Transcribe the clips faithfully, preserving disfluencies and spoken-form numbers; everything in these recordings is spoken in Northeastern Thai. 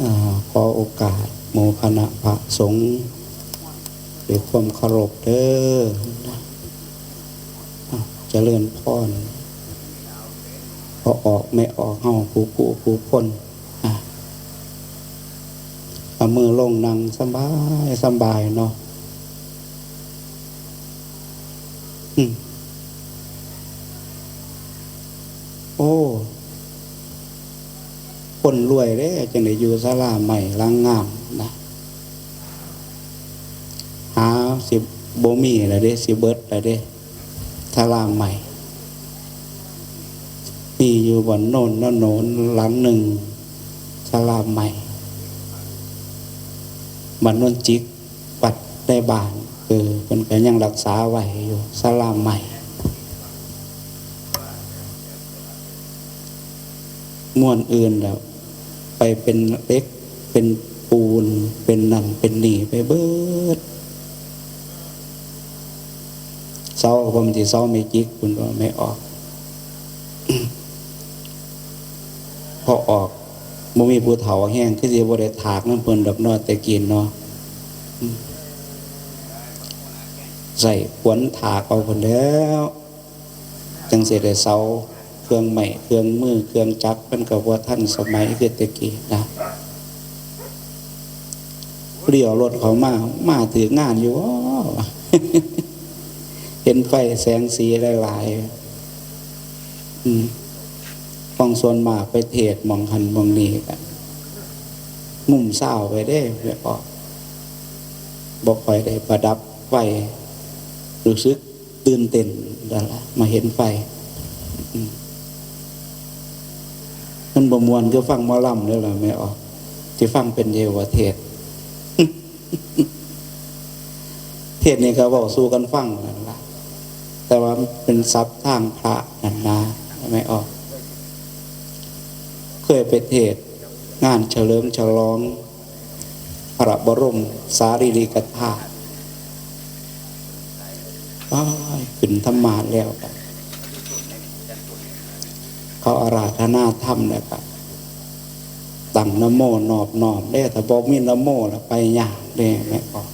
อ่า ขอโอกาสหมู่คณะพระสงฆ์ด้วยความเคารพเด้อ อ่ะ เจริญพร พ่อออกแม่ออกเฮา ผู้ผู้ผู้คน อ่ะ เอามือลงนั่งสบายสบายเนาะ อืม โอ้ คนรวยเด้ จั่งได้อยู่ศาลาไม้หลังงามนะ หาสิบ่มีแล้วเด้ สิเบิดแล้วเด้ ศาลาไม้ มีอยู่บ้านโนนนาโนนหลังหนึ่ง ศาลาไม้ บ้านโนนจิก วัดในบ้าน เออ เพิ่นก็ยังรักษาไว้อยู่ ศาลาไม้ ม่วนอื่นแล้ว ไปเป็นเหล็ก เป็นปูน เป็นนั่น เป็นนี่ไปเบิด เสาก็บ่แม่นสิเสาไม้จิก เพิ่นว่าไม้ออก พอออก บ่มีผู้เฒ่าแฮง คือสิบ่ได้ถากนำเพิ่นดอกเนาะ แต่กี้เนาะ อืม ใช้ขวนถากเอาพุ้นแหล้ว จั่งสิได้เสา เครื่องไม้ เครื่องมือ เครื่องจักร มันก็บ่ทันสมัยคือแต่กี้นะ เลี้ยวรถเข้ามา มาถืกงานอยู่บ่ เห็นไฟแสงสีหลายๆ อืม ของส่วนมากไปเทศน์หม่องหั่นหม่องนี่ก็งุ่มซ่าวไปเด้ ไปออก บ่ค่อยได้ประดับไฟ รู้สึกตื่นเต้นนั่นล่ะ มาเห็นไฟ อืม มันบ่ม่วนคือฟังหมอลำเด้อล่ะ แม่ออก สิฟังเป็นเยาวเทศน์ เทศน์นี่ก็เว้าสู่กันฟังนั่นล่ะ แต่ว่ามันเป็นศัพท์ทางพระนั่นนะ แม่ออก เคยไปเทศน์งานเฉลิมฉลองพระบรมสารีริกธาตุ อ้าย ขึ้นธรรมาสน์แล้วก็ เขาอาราธนาธรรมแล้วก็ ตั้งนะโมนอบน้อมเด้ ถ้าบ่มีนะโมแล้วไปยากเด้ แม่ออก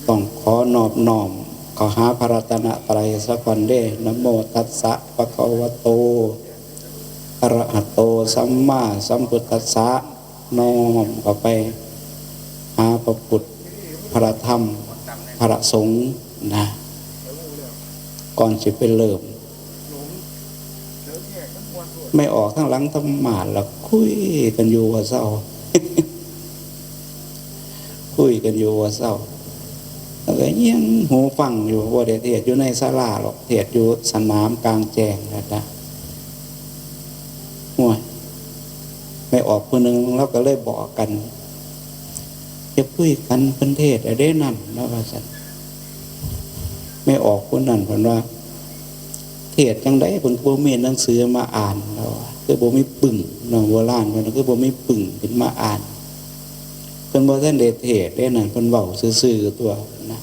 ต้องขอนอบน้อมเข้าหาพระรัตนตรัยซะก่อนเด้ นะโมตัสสะภะคะวะโต อะระหะโต สัมมาสัมพุทธัสสะ น้อมเข้าไปหาพระพุทธ พระธรรม พระสงฆ์นะ ก่อนสิไปเริ่ม แม่ออกทางหลังธรรมาสน์ แล้วคุยกันอยู่บ่เซา คุยกันอยู่บ่เซา แล้วก็เอียงหูฟังอยู่ บ่ได้เทศน์อยู่ในศาลาหรอก เทศน์อยู่สนามกลางแจ้งนะจ๊ะ โอ้ย แม่ออกผู้หนึ่ง เราก็เลยบอกกัน "อย่าคุยกัน เพิ่นเทศน์แล้วเด้นั่น" แล้วว่าซั่น แม่ออกผู้นั้นเพิ่นว่า "เทศน์จั่งใด เพิ่นบ่มีหนังสือมาอ่าน" แล้วว่า "คือบ่มีปึ้ง" เนาะ โบราณเพิ่นว่า "คือบ่มีปึ้งขึ้นมาอ่าน" เพิ่นบ่ทันได้เทศน์เด้นั่น เพิ่นเว้าซื่อๆ ตัวนะ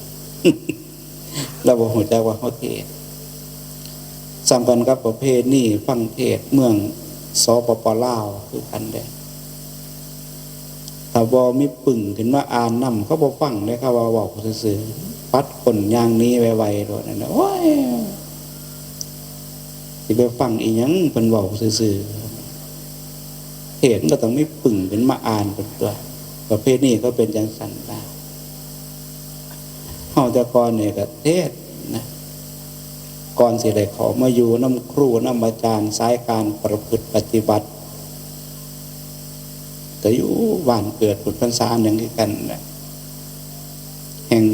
เราบ่ฮู้จักว่าเขาเทศน์ ส่ำกันกับประเพณีฟังเทศน์เมือง สปป ลาว คือกันเด้ ถ้าบ่มีปึ้งขึ้นมาอ่านนำ เขาบ่ฟังเด้ เขาว่าเว้าซื่อๆ ปัดก้นย่างหนีไวๆ โลดนั่นน่ะ โอ้ย สิไปฟังอีหยัง เพิ่นเว้าซื่อๆ เทศน์มันก็ต้องมีปึ้งขึ้นมาอ่านพุ้นตั๊ว ประเพณีเขาเป็นจั่งซั้นนะ เฮาแต่ก่อนนี่ก็เทศน์นะ ก่อนสิได้เข้ามาอยู่นำครูนำอาจารย์สายการประพฤติปฏิบัติ ก็อยู่บ้านเกิดพุ้นพรรษาหนึ่งคือกันแหละ แห่ง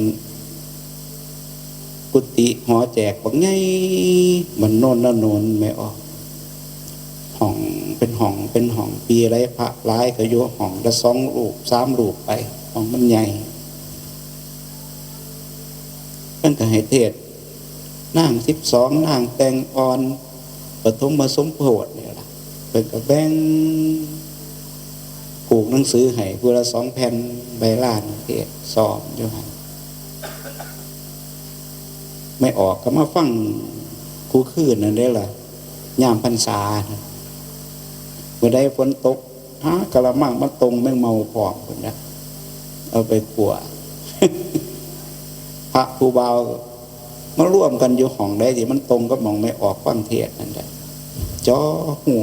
กุฏิหอแจกบักใหญ่ บ้านโนนนาโนน แม่ออก ห้องเป็นห้องเป็นห้อง ปีใดพระหลายก็อยู่ห้องละสองรูปสามรูปไป ห้องมันใหญ่ เพิ่นก็ให้เทศน์นางสิบสอง นางแต่งอ่อน ปฐมสมโพธินี่ล่ะ เพิ่นก็แบ่งผูกหนังสือให้ผู้ละสองแผ่นใบลาน เทศน์ซ้อมอยู่หั่น แม่ออกก็มาฟังคู่คืนนั่นเด้ล่ะ ยามพรรษา มื้อใดฝนตก หากะละมังมาตรงแมงเม่าพร้อมพุ้นนะ เอาไปขั่ว พระผู้บ่าวมารวมกันอยู่ห้องใดที่มันตรงกับหม่องแม่ออกฟังเทศน์นั่นแหละ จ่อหู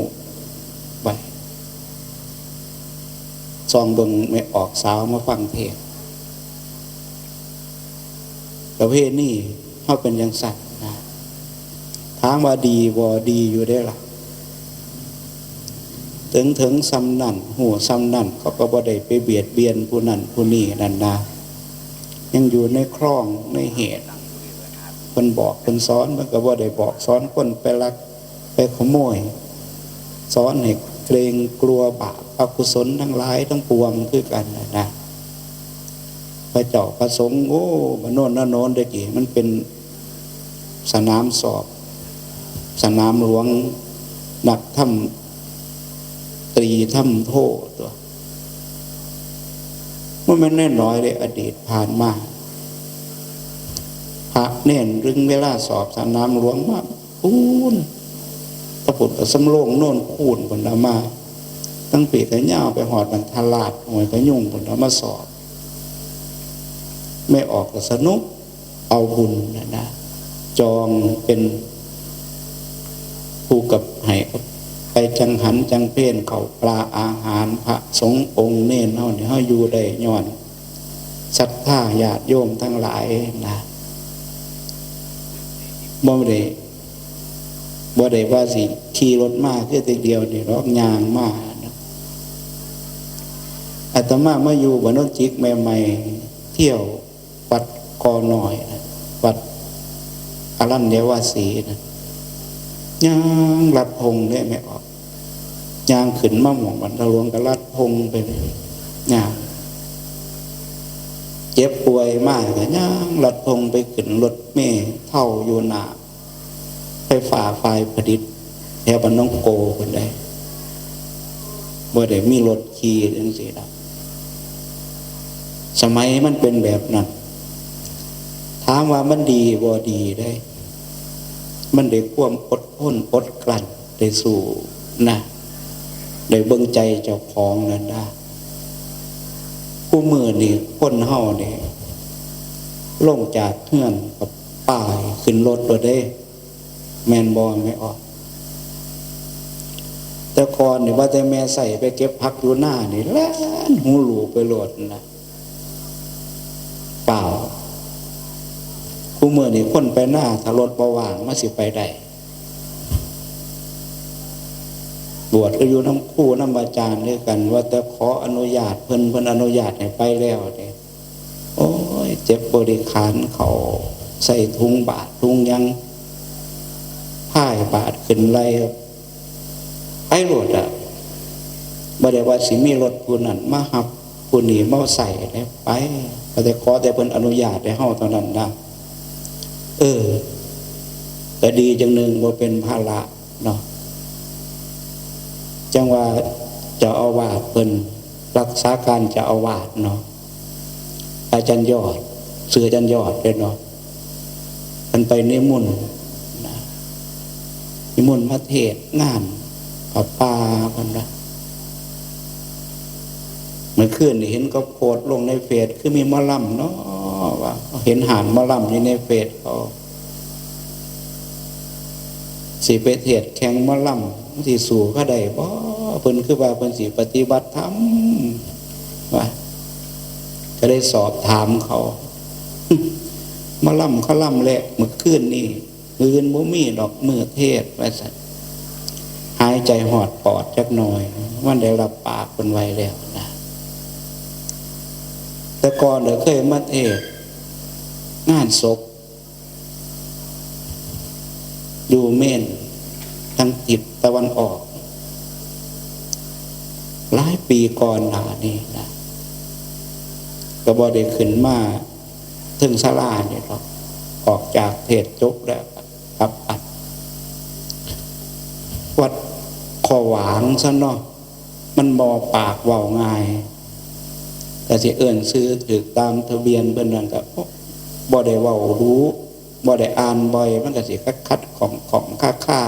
ไป ส่องเบิ่งแม่ออกสาวมาฟังเทศน์ ประเพณีเฮาเป็นจั่งซั้นนะ ถามว่าดีบ่ ดีอยู่เด้ล่ะ ถึง ถึงส่ำนั้น ฮู้ส่ำนั้น เขาก็บ่ได้ไปเบียดเบียนผู้นั้นผู้นี้นั่นนะ ยังอยู่ในครองในเหตุ เพิ่นบอกเพิ่นสอน เพิ่นก็บ่ได้บอกสอนคนไปลักไปขโมย สอนให้เกรงกลัวบาปอกุศลทั้งหลายทั้งปวงคือกันนะนะ พระเจ้าพระสงฆ์ โอ้ บ้านโน้นนาโน้นเด้อกี้ มันเป็นสนามสอบ สนามหลวง นักธรรมตรีธรรมโทตัว มันแม่นน้อยเลย อดีตผ่านมา พระเณรถึงเวลาสอบสนามหลวงมา ปูน ตะพุนกับสำโรงโน่นคูนพุนละมา ตั้งปีกก็ยาวไปหอดมันทลาดห้วยพะยุงพุนละมาสอบ แม่ออกก็สนุก เอาบุญนะนะ จองเป็นผู้กับให้ไปจังหันจังเพน เข้าปลาอาหาร พระสงฆ์องค์เณรเฮานี่ เฮาอยู่ได้ย้อนศรัทธาญาติโยมทั้งหลายนะ บ่ได้ บ่ได้ว่าสิขี่รถมาคือแต่เดียวนี่หรอก ย่างมานะ อาตมามาอยู่บ้านโนนจิกใหม่ๆ เที่ยววัดกอน้อยนะ วัดอรัญญวาสีนะ ย่างลัดพงเนี่ยแม่ออก ย่างขึ้นมาหม่องบรรหลวงก็ลัดพงไปเลย ย่าง เจ็บป่วยมากก็ย่างลัดพงไปขึ้นรถเมล์เฒ่าอยู่หน้าไฟฟ้าฝ่ายผลิต แถวบ้านหนองโกพุ้นเด้ บ่ได้มีรถขี่จั่งซี้ดอก สมัยมันเป็นแบบนั้น ถามว่ามันดีบ่ ดีเด้ มันได้ความอดทนอดกลั้น ได้สู้นะ ได้เบิ่งใจเจ้าของนั่นนะ คู่มื้อนี่คนเฮานี่ ลงจากเฮือนก็ป้ายขึ้นรถโลดเด้ แม่นบ่ แม่ออก แต่ก่อนนี่ว่าแต่แม่ใส่ไปเก็บผักอยู่นานี่ แล่นฮูลูไปโลดนะ เปล่า คู่มื้อนี่คนไปนา ถ้ารถบ่ว่างมันสิไปได้ บวชก็อยู่นำครูนำอาจารย์ด้วยกัน ว่าแต่ขออนุญาตเพิ่น เพิ่นอนุญาตให้ไปแล้วเด้ โอ้ย เก็บบริขารเข้าใส่ถุงบาตรถุงหยัง พายบาตรขึ้นไล่ ไปโลดอะ บ่ได้ว่าสิมีรถผู้นั้นมารับ ผู้นี้มาใส่เด้ ไป ก็แต่ขอแต่เพิ่นอนุญาตให้เฮาเท่านั้นนะ เออ ก็ดีจั่งหนึ่ง บ่เป็นภาระเนาะ จั่งว่าเจ้าอาวาสเพิ่น รักษาการเจ้าอาวาสเนาะ อาจารย์ยอด ชื่ออาจารย์ยอดเด้เนาะ เพิ่นไปนิมนต์นะ นิมนต์มาเทศน์งานผ้าป่าเพิ่นว่า เมื่อคืนนี่เห็นเขาโพสต์ลงในเฟซ คือมีหมอลำเนาะ ว่าเห็นห้านหมอลำอยู่ในเฟซเขา สิไปเทศน์แข่งหมอลำ มันสิสู้เขาได้บ่ เพิ่นคือว่าเพิ่นสิปฏิบัติธรรม ว่า ก็ได้สอบถามเขา หมอลำเขาลำแล้วเมื่อคืนนี่ มื้ออื่นบ่มีดอกมื้อเทศน์ ว่าซั่น หายใจฮอดปอดจักหน่อย มันได้รับปากเพิ่นไว้แล้วนะ แต่ก่อนเด้อเคยมาเทศน์งานศพ อยู่เมนทางทิศตะวันออก หลายปีก่อนหน้านี้นะ ก็บ่ได้ขึ้นมาเทิงศาลานี่ดอก ออกจากเทศน์จบแล้วก็กลับวัด วัดขอหวางซะเนาะ มันบ่ปากเว้าง่าย ก็สิเอิ้นชื่อถูกตามทะเบียนเพิ่นนั่นก็บ่ได้เว้ารู้ บ่ได้อ่านบ่อย มันก็สิขัดๆ ข้องๆ คา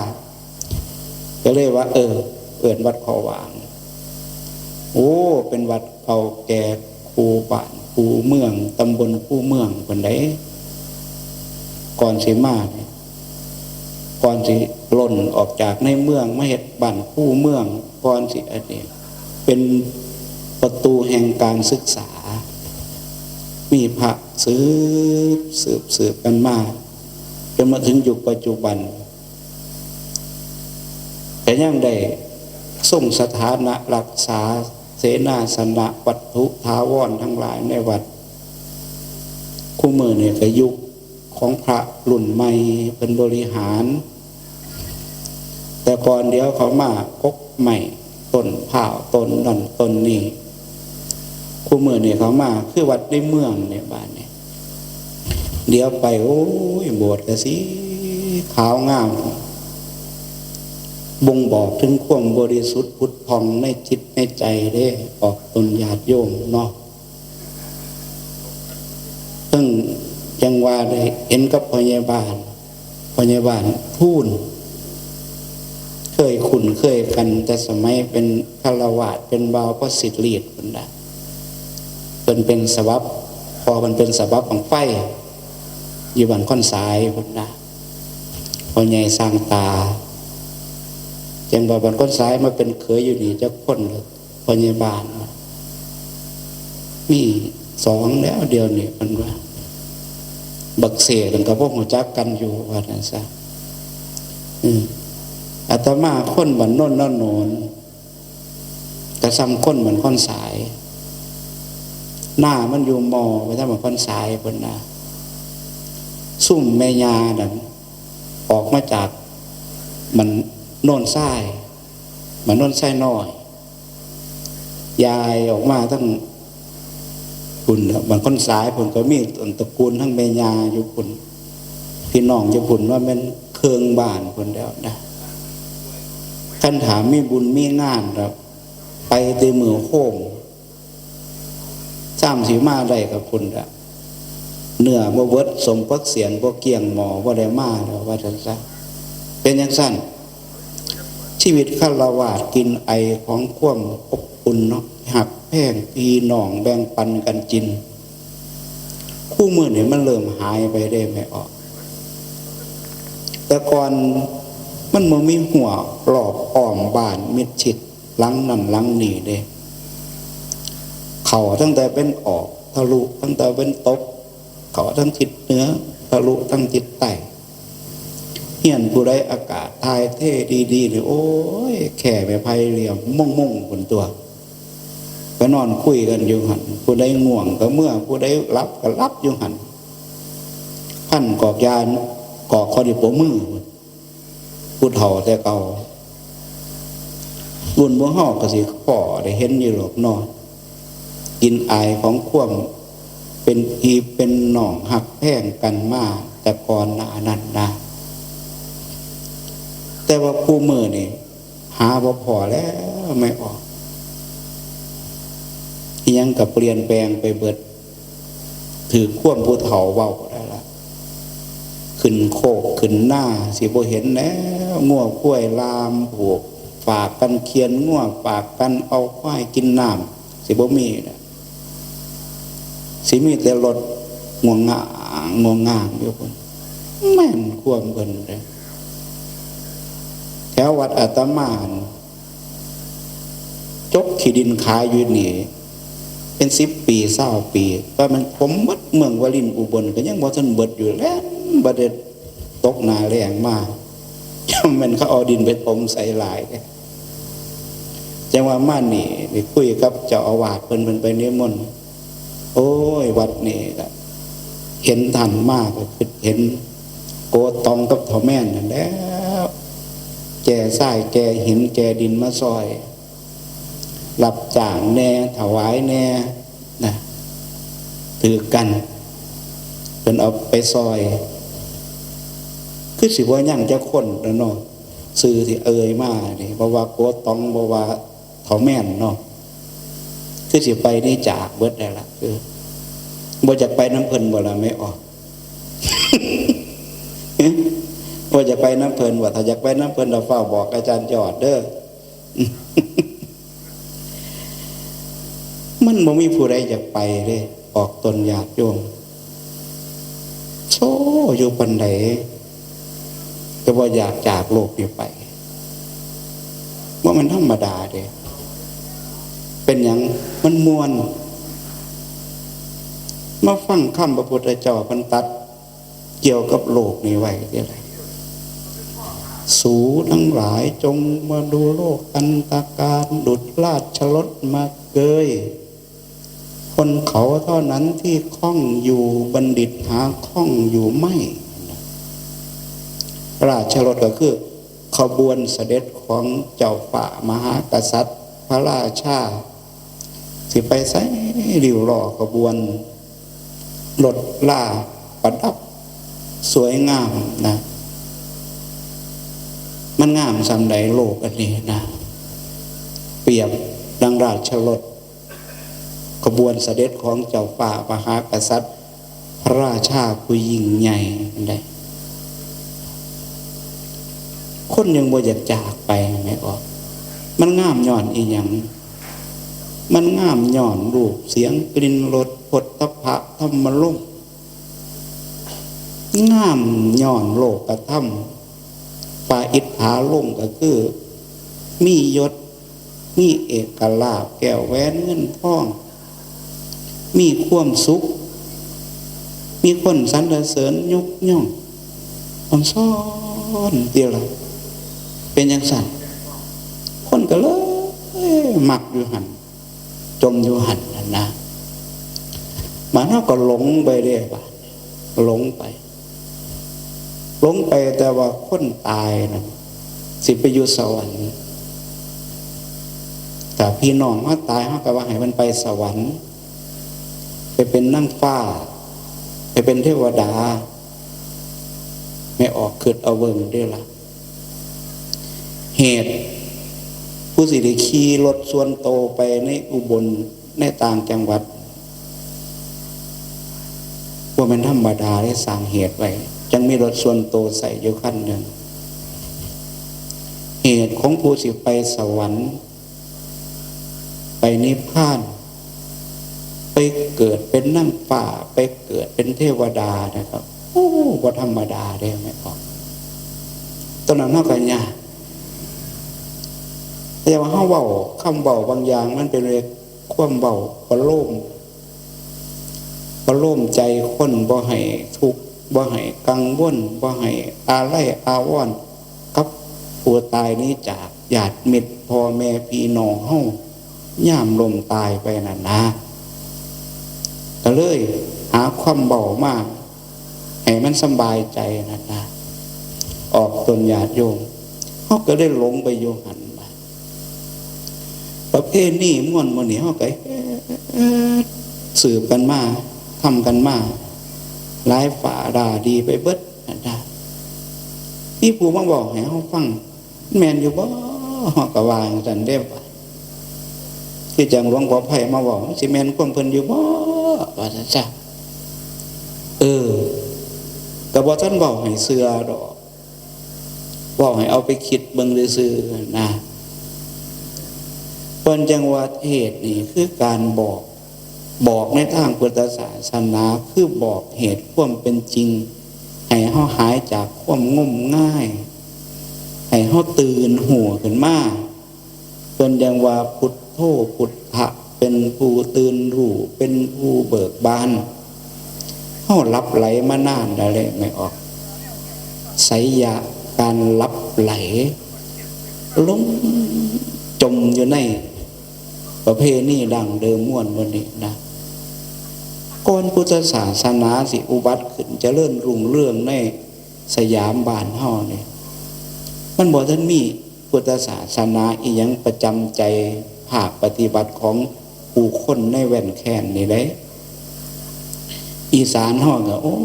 ๆ ก็เลยว่า เออ เอิ้นวัดขอหวาง โอ้ เป็นวัดเก่าแก่ คู่บ้านคู่เมือง ตำบลคู่เมืองพุ้นเด้ ก่อนสิมาเนี่ย ก่อนสิหล่นออกจากในเมืองมาเฮ็ดบ้านคู่เมือง ก่อนสิอันนี้ เป็นประตูแห่งการศึกษา มีพระสืบ สืบ สืบกันมา จนมาถึงยุคปัจจุบัน ก็ยังได้ทรงสถานะรักษาเสนาสนะวัตถุถาวรทั้งหลายในวัด คู่มื้อนี้ก็ยุคของพระรุ่นใหม่เพิ่นบริหาร แต่ก่อนเดี๋ยวเขามากกไม้ต้นพร้าวต้นนั่นต้นนี้ คู่มื้อนี้เขามาคือวัดในเมืองเนี่ย บาดนี้ เดี๋ยวไป โอ้ย โบสถ์ก็สีขาวงาม บ่งบอกถึงความบริสุทธิ์ผุดผ่องในจิตในใจเด้ ออกตนญาติโยมเนาะ เพิ่งจังว่าได้เห็นกับพ่อใหญ่บ้าน พ่อใหญ่บ้านพูน เคยคุ้นเคยกันแต่สมัยเป็นฆราวาส เป็นบ่าวพระสิทธิ์ลีดพุ้นน่ะ เพิ่นเป็นสวับ พ่อเพิ่นเป็นสวับบั้งไฟ อยู่บ้านคอนสายพุ้นน่ะ พ่อใหญ่สร้างตา จังว่าบ้านคอนสายมาเป็นเขยอยู่นี่จักคน พ่อใหญ่บ้าน มีสองแล้วเดี๋ยวนี้ เพิ่นว่า บักเสกนั่นก็บ่รู้จักกันอยู่ ว่าซั่นซะ อืม อาตมาคนบ้านโนนนาโนน ก็ส่ำคนบ้านคอนสาย นามันอยู่มอ ไปทางบ้านคอนสายพุ้นน่ะ ซุมแม่ย่านั่นออกมาจากบ้านโนนทราย บ้านโนนทรายน้อย ย้ายออกมาทางพุ้นน่ะ บ้านคอนสายพุ้นก็มีต้นตระกูลทั้งแม่ย่าอยู่พุ้น พี่น้องอยู่พุ้นว่าแม่นเครื่องบ้านพุ้นแล้วนะ คันถามมีบุญมีงานแล้ว ไปแต่มื้อโฮม ซ้ำสิมาได้กับพุ้นละ เนื้อบ่เบิด สมผักเสียนบ่เกลี้ยงหม้อ บ่ได้มาแล้ว ว่าซั่นซะ เป็นจั่งซั้น ชีวิตฆราวาสกินไอของความอบอุ่นเนาะ ฮักแพงพี่น้องแบ่งปันกันกิน คู่มื้อนี้มันเริ่มหายไปเด้ แม่ออก แต่ก่อนมันบ่มีรั้วรอบอ้อมบ้านมิดชิด หลังนั่นหลังนี่เด้ เข้าตั้งแต่เป็นออกทะลุตั้งแต่เป็นตก เข้าทั้งทิศเหนือทะลุทั้งทิศใต้ เฮียนผู้ใดอากาศถ่ายเทดีๆ นี่ โอ้ย แค่ไม้ไผ่เหลี่ยมมุ่งๆ พุ้นตั๊ว ไปนอนคุยกันอยู่หั่น ผู้ใดง่วงก็เมือ ผู้ใดหลับก็หลับอยู่หั่น พันกอกยา กอกเขาดีปรบมือ ผู้เฒ่าแต่เก่า รุ่นพวกเฮาก็สิพ้อได้เห็นอยู่ดอกเนาะ กินอายของความเป็นพี่เป็นน้องฮักแพงกันมาแต่ก่อนหน้านั้นนะ แต่ว่าคู่มื้อนี่หาบ่พ้อแล้ว แม่ออก อิหยังก็เปลี่ยนแปลงไปเบิด ถืกความผู้เฒ่าเว้าได้ละ ขึ้นโคกขึ้นนาสิบ่เห็นแล้ว งัวควายลามผูก ฝากกันเคี่ยนงัว ฝากกันเอาควายกินน้ำ สิบ่มีแล้ว สิมีแต่รถง่วงง่างง่วงง่างอยู่พุ้น แม่นความเพิ่นเด้ แถววัดอาตมาหั่น จกขี้ดินขายอยู่นี่ เป็นสิบปี ซาวปี ว่ามันถมหมดเมืองวารินอุบล ก็ยังบ่ทันเบิดอยู่ แล่นบ่ได้ตกหน้าแล้งมา แม่นเขาเอาดินไปถมใส่หลายเด้ จังว่ามานี่ ไปคุยกับเจ้าอาวาสเพิ่น เพิ่นไปนิมนต์ โอ้ย วัดนี่ก็เห็นท่านมาก็คิดเห็นโกตองกับเฒ่าแม่นนั่นแหล้ว แก่ทรายแก่หินแก่ดินมาซอย รับจ้างแหน่ ถวายแหน่นะ ถืกกัน เพิ่นเอาไปซอย คือสิบ่ยังจักคนแล้วเนาะ ชื่อที่เอ่ยมานี่ บ่ว่าโกตอง บ่ว่าเฒ่าแม่นเนาะ คือสิไปนี่จากเบิดแล้วล่ะ คือบ่อยากไปนำเพิ่นบ่ล่ะ แม่ออก บ่อยากไปนำเพิ่นบ่ ถ้าอยากไปนำเพิ่น เราฟ้าวบอกอาจารย์ยอดเด้อ มันบ่มีผู้ใดอยากไปเลย ออกตนญาติโยม โซ่อยู่ปานใด ก็บ่อยากจากโลกนี้ไป ว่ามันธรรมดาเด้ เป็นหยัง มันม่วน มาฟังคำพระพุทธเจ้าเพิ่นตรัสเกี่ยวกับโลกนี้ไว้เด้อ สูทั้งหลายจงมาดูโลกอันตการ ดุจราชรถมาเกย คนเขาเท่านั้นที่ข้องอยู่ บัณฑิตหาข้องอยู่ไม่ ราชรถก็คือขบวนเสด็จของเจ้าฟ้ามหากษัตริย์ พระราชา สิไปไสริ้วล้อขบวน รถราประดับสวยงามนะ มันงามส่ำใดโลกอันนี้นะ เปรียบดังราชรถ ขบวนเสด็จของเจ้าฟ้ามหากษัตริย์ พระราชาผู้ยิ่งใหญ่นั่นแหละ คนยังบ่อยากจากไป แม่ออก มันงามย้อนอีหยัง มันงามย้อนรูปเสียงกลิ่นรสโผฏฐัพพะธรรมารมณ์ งามย้อนโลกธรรม ฝ่ายอิทธารมย์ก็คือ มียศ มีเอกลาภ แก้วแหวนเงินทอง มีความสุข มีคนสรรเสริญยกย่อง อ่อนซ้อนติล่ะ เป็นจั่งซั้น คนก็เลยมักอยู่หั่น จมอยู่หั่นนั่นนะ บาดเฮาก็หลงไปเด้ บาดหลงไป หลงไป แต่ว่าคนตายนั่นสิไปอยู่สวรรค์ ถ้าพี่น้องเฮาตาย เฮาก็ว่าให้มันไปสวรรค์ ไปเป็นนางฟ้า ไปเป็นเทวดา แม่ออกคิดเอาเบิ่งเด้อล่ะ เหตุ ผู้สิได้ขี่รถส่วนโตไปในอุบล ในต่างจังหวัด บ่แม่นธรรมดาเด้ สร้างเหตุไว้ จั่งมีรถส่วนโตใช้อยู่คันหนึ่ง เหตุของผู้สิไปสวรรค์ ไปนิพพาน ไปเกิดเป็นนางฟ้า ไปเกิดเป็นเทวดานะครับ โอ้ บ่ธรรมดาเด้ แม่นบ่ ตอนนั้นเฮาก็ยาก แต่ว่าเฮาเว้า คำเว้าบางอย่างมันเป็นความเว้าประโลม ประโลมใจคนบ่ให้ทุกข์ บ่ให้กังวล บ่ให้อาลัยอาวรณ์กับผู้ตายหนีจากญาติมิตร พ่อแม่พี่น้องเฮา ยามล้มตายไปนั่นนะ ก็เลยหาความเว้ามาให้มันสำบายใจนั่นนะ ออกตนญาติโยม เฮาก็เลยหลงไปอยู่หั่นบาด ประเพณีม่วนหมู่นี้ เฮาก็เฮ็ดสืบกันมา ทำกันมา หลายฝ่าด่าดีไปเบิดนั่นนะ มีผู้มาบอกให้เฮาฟัง แม่นอยู่บ่ เฮาก็ว่าจั่งซั้นเด้ คือจั่งหลวงพ่อไพมาเว้า มันสิแม่นความเพิ่นอยู่บ่ ว่าซั่นซะ เออ ก็บ่ทันเว้าให้เชื่อดอก เว้าให้เอาไปคิดเบิ่งซื่อๆ นะ เพิ่นจั่งว่าเทศน์นี่คือการบอก บอกในทางพุทธศาสนา คือบอกเหตุความเป็นจริง ให้เฮาหายจากความงมงาย ให้เฮาตื่นฮู้ขึ้นมา เพิ่นจั่งว่าพุทโธพุทธะเป็นผู้ตื่นรู้ เป็นผู้เบิกบาน เฮาหลับไหลมานานแล้วแหละ แม่ออก ไสยะ การหลับไหล หลงจมอยู่ในประเพณีดั้งเดิมม่วนหมู่นี้นะ ก่อนพุทธศาสนาสิอุบัติขึ้นเจริญรุ่งเรืองในสยามบ้านเฮานี่ มันบ่ทันมีพุทธศาสนาอีหยังประจำใจภาคปฏิบัติของผู้คนในแว่นแคว้นนี่เด้ อีสานเฮาก็ โอ้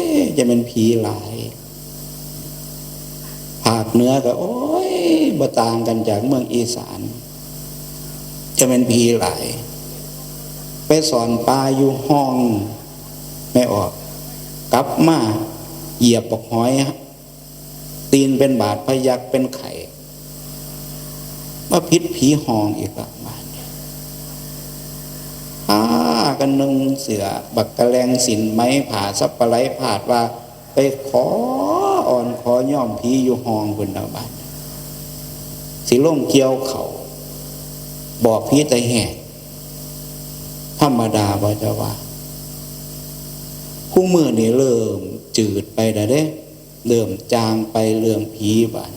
ย จะแม่นผีหลาย ภาคเหนือก็ โอ้ย บ่ต่างกันจากเมืองอีสาน จะแม่นผีหลาย ไปสอนปลาอยู่ห้อง แม่ออก กลับมาเหยียบบักหอย ตีนเป็นบาด พยักเป็นไข้ มาผิดผีห้องอีกละบาดนี้ นึ่งเสื้อบักกะแลงสินไหม ผ้าสับปะไลพาดว่า ไปขออ่อนขอย้อมผีอยู่ห้องพุ้นนะบาด สิลงเกี่ยวเขา บอกผีตาแหก ธรรมดาบ่จะว่า คู่มื้อนี่เริ่มจืดไปแล้วเด้ เริ่มจางไปเรื่องผีบาด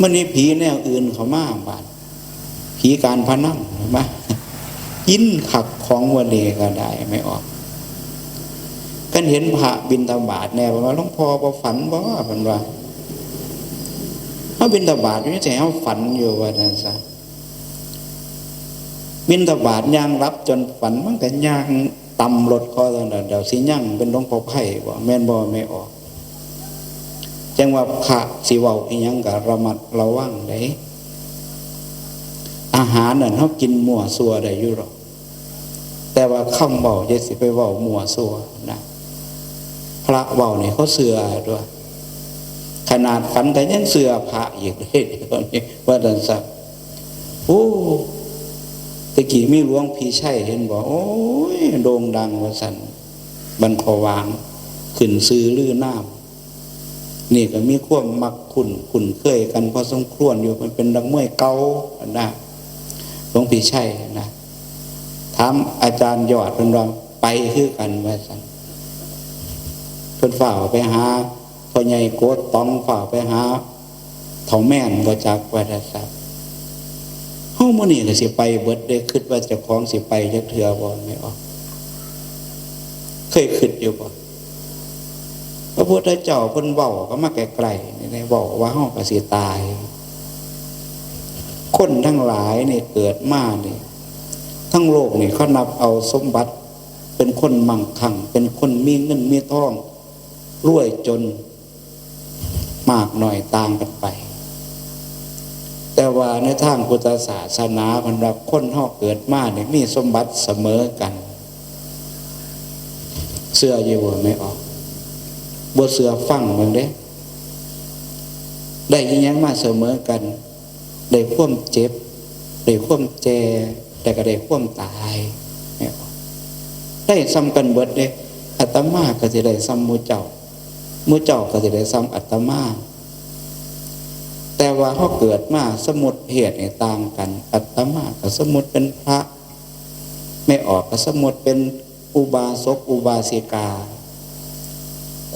มันมีผีแนวอื่นเข้ามาบาด ผีการพนันมา กินคักของวันนี้ก็ได้ไม่ออก กันเห็นพระบิณฑบาตแน่ เพิ่นว่า "หลวงพ่อบ่ฝันบ่?" เพิ่นว่า "เฮาบิณฑบาตอยู่นี่ สิให้เฮาฝันอยู่" ว่าซั่นซะ บิณฑบาตย่างหลับจนฝัน มันก็ย่างต่ำรถคอเท่านั้น เดี๋ยวสิยังเป็นหลวงพ่อไพร่บ่ แม่นบ่แม่ออก จังว่าพระสิเว้าอีหยังก็ระมัดระวังเด้ อาหารนั่นเฮากินมั่วซั่วได้อยู่หรอก แต่ว่าคำเว้าอย่าสิไปเว้ามั่วซั่วนะ พระเว้านี่เขาเชื่อด้วย ขนาดฝันก็ยังเชื่อพระอีกเด้ เดี๋ยวนี้ ว่าซั่นซะ โอ้ ตะกี้มีหลวงพี่ชัยเห็นบ่ โอ้ย โด่งดังว่าซั่น บ้านขวาง ขึ้นชื่อลือนาม นี่ก็มีความมักคุ้น คุ้นเคยกันพอสมควรอยู่ มันเป็นนักมวยเก่านะ หลวงพี่ชัยนะ ถามอาจารย์ยอด เพิ่นว่า "ไปคือกัน" ว่าซั่น เพิ่นฟ้าวไปหาพ่อใหญ่โกดต๋อง ฟ้าวไปหาเฒ่าแม่น บ่จักว่าซั่น เฮามื้อนี้ก็สิไปเบิดเด้ คิดว่าเจ้าของสิไปจักเทื่อบ่ ไม่ออก เคยคิดอยู่บ่ พระพุทธเจ้าเพิ่นเว้าก็มาใกล้ๆ นี่ เว้าว่าเฮาก็สิตาย คนทั้งหลายนี่เกิดมานี่ ทั้งโลกนี่เขานับเอาสมบัติ เป็นคนมั่งคั่ง เป็นคนมีเงินมีทอง รวยจน มากน้อยต่างกันไป แต่ว่าในทางพุทธศาสนาเพิ่นว่าคนเฮาเกิดมาเนี่ยมีสมบัติเสมอกัน เชื่ออยู่บ่ ไม่ออก บ่เชื่อฟังเบิ่งเด้ ได้อิหยังมาเสมอกัน ได้ความเจ็บ ได้ความแก่ แล้วก็ได้ความตาย ไม่ออก ได้ส่ำกันเบิดเด้ อาตมาก็สิได้ส่ำหมู่เจ้า หมู่เจ้าก็สิได้ส่ำอาตมา แต่ว่าเฮาเกิดมาสมมุติเพศนี่ต่างกัน อาตมาก็สมมุติเป็นพระ ไม่ออกก็สมมุติเป็นอุบาสกอุบาสิกา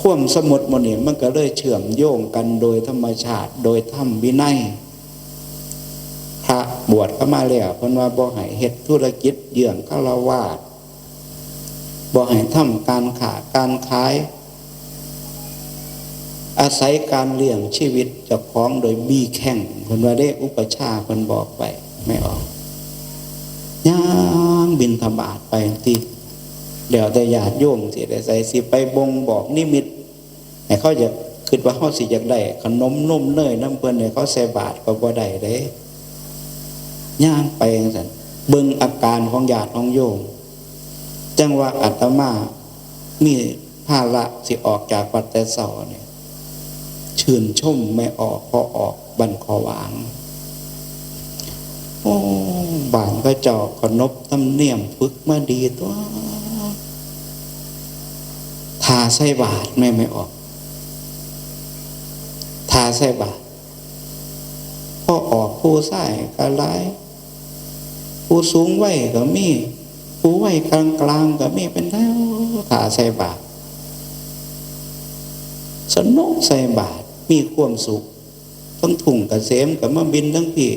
ความสมมุติหมู่นี้มันก็เลยเชื่อมโยงกันโดยธรรมชาติ โดยธรรมวินัย พระบวชเข้ามาแล้ว เพิ่นว่าบ่ให้เฮ็ดธุรกิจเยื่องฆราวาส บ่ให้ทำการค้าการขาย อาศัยการเลี้ยงชีวิตเจ้าของโดยบีแข่ง เพิ่นว่าเด้ อุปัชฌาย์เพิ่นบอกไว้ ไม่ออก ย่างบิณฑบาตไปติ แล้วแต่ญาติโยมสิได้ใส่ สิไปบ่งบอกนิมิต ให้เขาอยาก คิดว่าเขาสิอยากได้ขนมนมเนยนำเพิ่น ให้เขาใส่บาตรก็บ่ได้เด้ ย่างไปจั่งซั้น เบิ่งอาการของญาติของโยม จั่งว่าอาตมามีภาระสิออกจากวัดแต่เช้านี่ ชื่นชมแม่ออก พอออกบ้านขวาง โอ้ บ้านเขาเจ้าขนบธรรมเนียมฝึกมาดีตั๊ว ถ้าใส่บาตรแม่ ไม่ออก ถ้าใส่บาตร พอออกผู้ชายก็หลาย ผู้สูงวัยก็มี ผู้วัยกลางๆก็มี เป็นแถว ถ้าใส่บาตร สนุกใส่บาตร มีความสุข ทั้งทุ่งเกษมก็มาบิณฑบาตทั้งพี้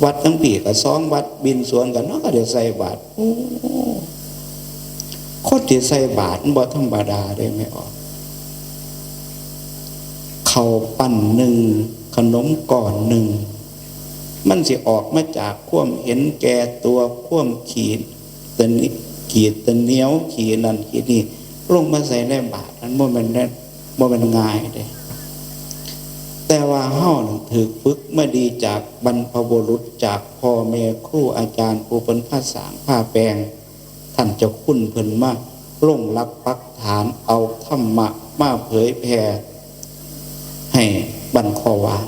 วัดทั้งพี้ก็สองวัด บิณฑบาตสวนกันเนาะ ก็ได้ใส่บาตร โอ้ คนที่ใส่บาตรมันบ่ธรรมดาเด้ ไม่ออก ข้าวปั้นหนึ่ง ขนมก้อนหนึ่ง มันสิออกมาจากความเห็นแก่ตัว ความขี้ตะหนิ- ขี้ตะเหนียว ขี้นั่นขี้นี่ ลงมาใส่ในบาตร มันบ่แม่นแน่ บ่แม่นง่ายเด้ แต่ว่าเฮานั้นถูกฝึกมาดีจากบรรพบุรุษ จากพ่อแม่ครูอาจารย์ผู้เพิ่นพาสร้างพาแปลง ท่านเจ้าคุณเพิ่นมาลงหลักปักฐาน เอาธรรมะมาเผยแผ่ให้บ้านขวาง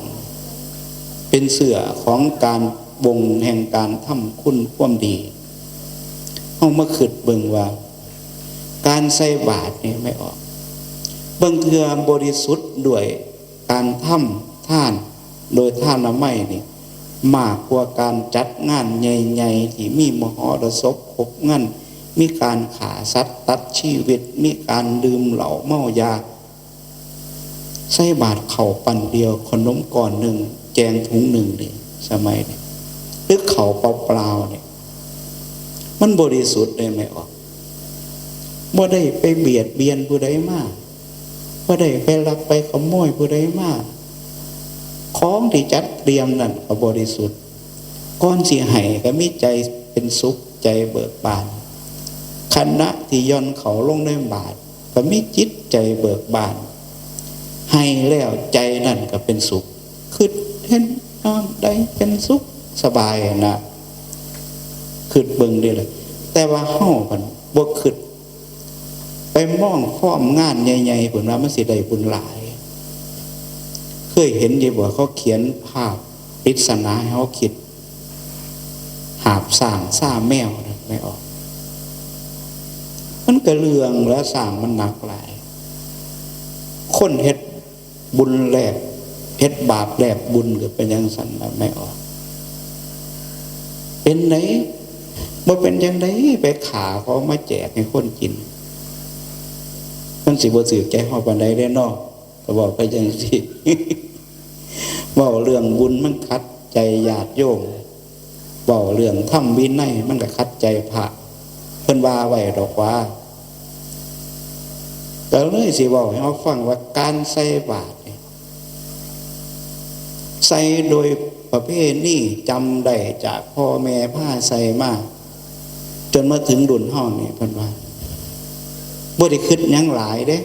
เป็นเสื้อของการบ่งแห่งการทำคุณความดี ามาคิดเบิ่งว่า การใส่บาตรนี่แม่ออก บางเทื่อบริสุทธิ์ด้วยการทำทานโดยทานละไมนี่ มากกว่าการจัดงานใหญ่ๆ ที่มีมหรสพครบงาน มีการฆ่าสัตว์ตัดชีวิต มีการดื่มเหล้าเมายา ใส่บาตรข้าวปั้นเดียว ขนมก้อนหนึ่ง แกงถุงหนึ่งนี่ สมัยนี้ หรือข้าวเปล่าๆ นี่ มันบริสุทธิ์ได้ไหมออก บ่ได้ไปเบียดเบียนผู้ใดมา บ่ได้ไปลักไปขโมยผู้ใดมา ของที่จัดเตรียมนั่นก็บริสุทธิ์ ก่อนสิให้ก็มีใจเป็นสุข ใจเบิกบาน ขณะที่หย่อนเข้าลงในบาตรก็มีจิตใจเบิกบาน ให้แล้วใจนั่นก็เป็นสุข คิดเห็นนอนได้เป็นสุขสบายนะ คิดเบิ่งเด้อล่ะ แต่ว่าเฮาพันบ่คิด ไปมองฟอร์มงานใหญ่ๆ เพิ่นว่ามันสิได้บุญหลาย เคยเห็นอยู่บ่ เขาเขียนภาพปริศนาให้เฮาคิด หาบช้างซ่าแมวนะ ไม่ออก มันก็เรื่องแล้ว ช้างมันหนักหลาย คนเฮ็ดบุญแลก เฮ็ดบาปแลกบุญก็เป็นจั่งซั้นล่ะ ไม่ออก เป็นได๋ บ่เป็นจั่งใด๋ ไปฆ่าเขามาแจกให้คนกิน มันสิบ่ถืกใจเฮาปานใดเด้เนาะ ก็เว้าไปจั่งซี้ เว้าเรื่องบุญมันขัดใจญาติโยม เว้าเรื่องธรรมวินัยมันก็ขัดใจพระ เพิ่นว่าไว้ดอกว่า ก็เลยสิเว้าให้เฮาฟังว่าการใส่บาตรนี่ ใส่โดยประเพณี จำได้จากพ่อแม่พาใส่มา จนมาถึงรุ่นเฮานี่ เพิ่นว่า บ่ได้คิดหยังหลายเด้